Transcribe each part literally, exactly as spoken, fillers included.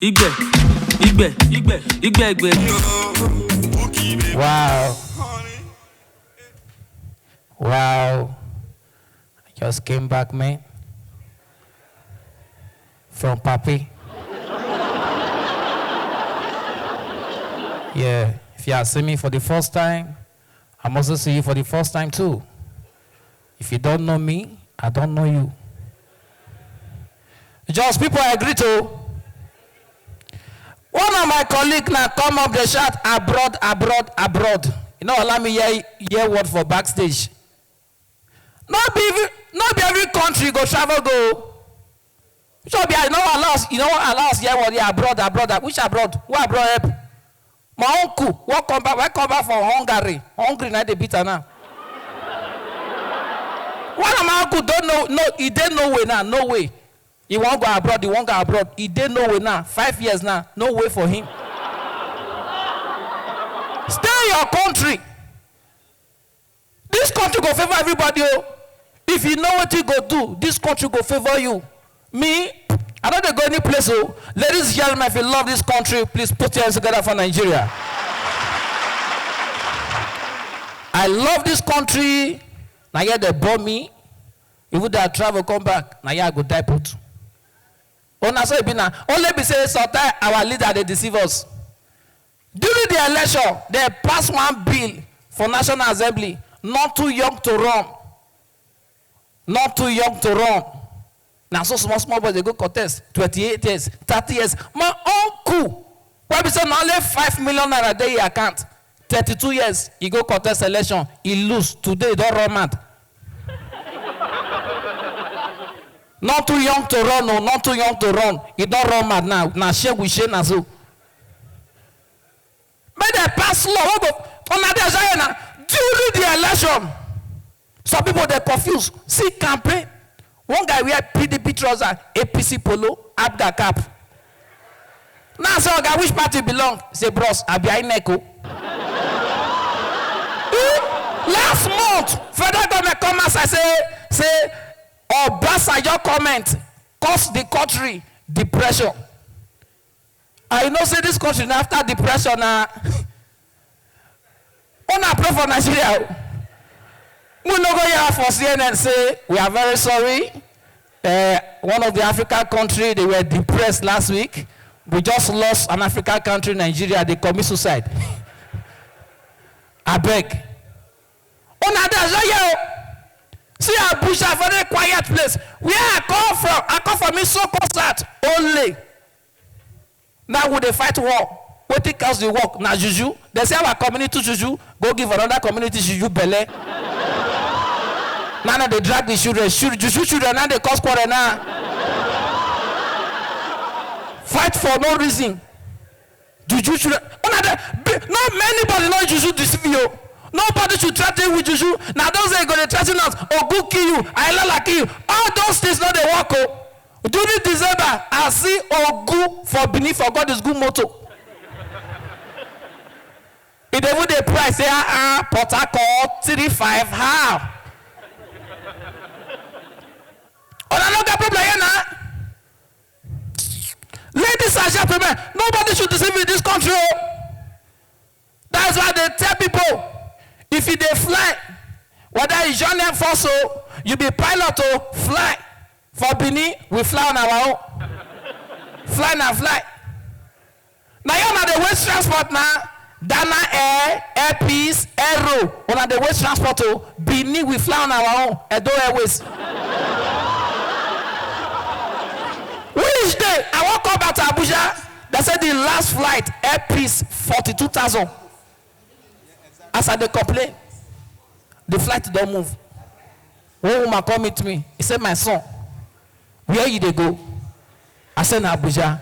Igbe, igbe, igbe, igbe, igbe. Wow. Wow. I just came back, man. From Papi. Yeah. If you are seeing me for the first time, I must see you for the first time too. If you don't know me, I don't know you. Just people, I agree to. One of my colleague now come up, they shout, "Abroad, abroad, abroad." You know, allow me hear, hear word for backstage. Not be, not be every country go travel go. So be, I know allow us, you know, allow us hear word here, "Abroad, abroad." Which abroad? Who abroad help? My uncle, what come back, what come back from Hungary? Hungary, now they beat her now. One of my uncle don't know, no, he did no way now, no way. He won't go abroad, he won't go abroad. He did no way now. Five years now, no way for him. Stay in your country. This country go favor everybody. Oh. If you know what you go do, this country go favor you. Me, I don't go any place. Oh. Ladies and gentlemen, if you love this country, please put your hands together for Nigeria. I love this country. Now here they bought me. Even though I travel, come back. Now here I go die put. Oh, na so it be now. Only be say sometimes our leader they deceive us. During the election, they pass one bill for National Assembly, not too young to run. Not too young to run. Now so small, small boys they go contest, twenty-eight years, thirty years. My uncle, why be say na only five million naira dey him account? Thirty-two years, he go contest election, he lose. Today, he don't run mad. Not too young to run, no, not too young to run. He don't run mad now. Now, share we share now so. Make dem pass law wey go, una dey enjoy na, during the election, some people dey confuse. See campaign, one guy wear P D P trouser, A P C polo, Abga cap. Now say, "Oga, which party you belong?" Say, "Bros, I be INEC o." Eh, last month, federal government come outside say, say Obasanjo comment cause the country depression. I know say this country na after depression na. Una pray for Nigeria o. We no go hear for C N N say, "We are very sorry. Uh, one of the African country, they were depressed last week. We just lost an African country, Nigeria. They commit suicide." I beg. Una dey enjoy here o. See Abuja, very quiet place. Where I come from, I come from Isoko South only. Now we dey fight war. Wetin cause the war? Na juju. They say our community juju go give another community juju belle. Now, now they drag the children. Chil-, juju children now they cause quarrel now. Fight for no reason. Juju children. Una dey, be, no, anybody no juju deceive you. Nobody should threaten with juju. Now those that go dey threaten us, "Ogun kill you, Ailala kill you." All those things no dey work o. During December, I see Ogun for Benin for God is good motor. If they would dey price say, "Ah, ah, Port Harcourt three five, how?" Una no get problem here now. Ladies and gentlemen, nobody should deceive you in this country o. That's why they tell people, if you dey fly, whether you join Air Force o, you be pilot o, fly. For Benin, we fly on our own. Fly na fly. Now you na dey waste transport na. Dana Air, Air Peace, Aero, una dey waste transport o. Benin, we fly on our own. Edo Airways. Which day I wan come back to Abuja? They say the last flight, Air Peace, forty-two thousand. As I dey complain, the flight don move. One woman come meet me. He say, "My son, where you dey go?" I say, "Na Abuja."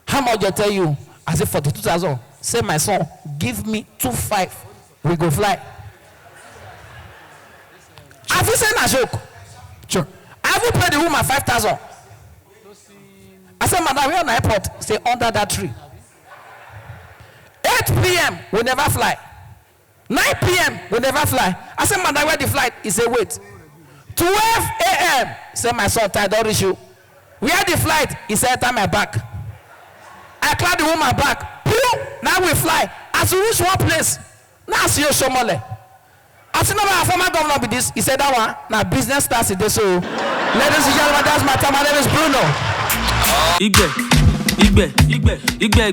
"How much they tell you?" I say, "Forty-two thousand." Say, "My son, give me two five. We go fly." I feel say na joke. Joke. I even pay the woman five thousand. I say, "Madam, where na airport?" Say, "Under that tree." Eight p m, we never fly. Nine p m, we never fly. I say, "Madam, where the flight?" He say, "Wait." Twelve a m, say, "My son, time don reach you." "Where the flight?" He say, "Enter my back." Clap the woman back. Pew! Now we fly. As we reach one place, now I see Oshomole. I see, "No, our former governor be this." He said, "That one, now business class is this." So, ladies and gentlemen, that's my time. My name is Bruno. Igbe, igbe, igbe, igbe, igbe,